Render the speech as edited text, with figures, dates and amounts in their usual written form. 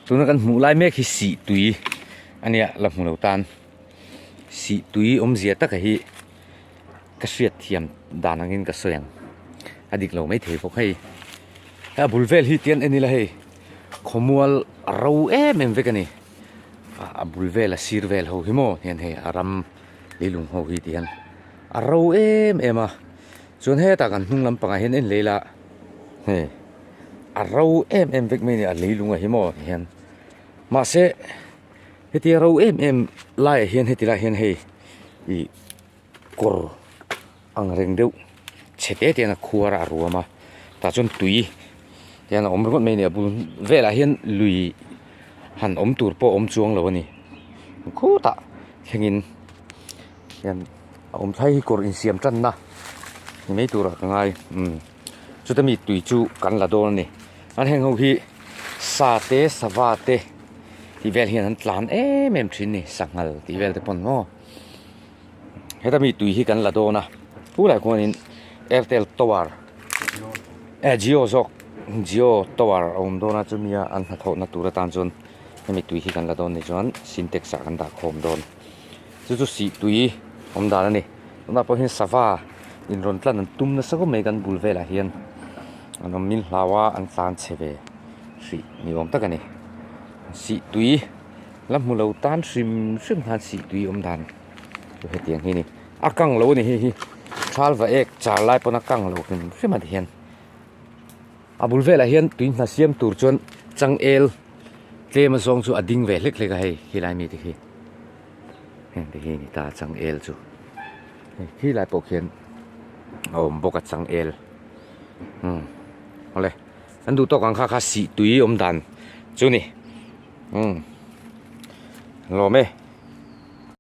Tuna kan hmuh lai mek hi sih tui a nia la hmu lo tan sih tui awmzia taka hi ka hriat thiam dan angin ka sawi ang a dik lo maithei bawk hei a bul vel hi tian en ila hei khawmual a ro em em vek a ni a bul vel a sir vel ho hi maw hian hei a ram leilung ho hi ti hian a ro em em a chuan hetah kan hnung lampangah hian en leh ila hei. A ro em em vek mai a ni a leilung ah hi maw ti hian mahse hetia ro em em laiah hian heti lai hian hei ih kawr ang reng deuh chhe te te hian a khuar a a ruam a tah chuan tui hian a awm ringawt mai a ni a bul velah hian lui han awm tur pawh a awm chuang lo a ni khutah thlengin hian a awm thlai hi kawr insiam tanna ni mai turah ka ngai umm. Chuta mi tui chu kan la dawn a ni. An heng ho hi sa te sava te tih vel hian an tlan em em thin a ni sanghal tih vel te pawn maw. Heta mi tui hi kan la dawn a tunah khuanin Airtel tower eh Jio zawk Jio tower a awm dawn a chumia an hnathawhna tur atan chuan hemi tui hi kan la dawn a ni chuan sintex ah kan dah khawm dawn. Chu chu sih tui awm dan a ni tunah pawh hian sava in rawn tlan an tum nasa khawp mai kan bul velah hian an awm min hlau a an tlan chhe ve hrih ni awm tak a ni sih tui la hmu lo tan hrim hrim khan sih tui awm dan chu hetiang hi a ni a kang lo a ni hei hi thal va ek char lai pawn a kang lo hrim hrim a ti hian. A bul velah hian tui hna siam tur chuan changel tlem a zawng chu a ding ve hlek hlek a hei khilai mi te khi heng te hi a ni ta changel chu hei khilai pawh khian a awm bawk a changel umm awle an duh tawk ang kha kha sih tui awm dan chu ni umm lawm e.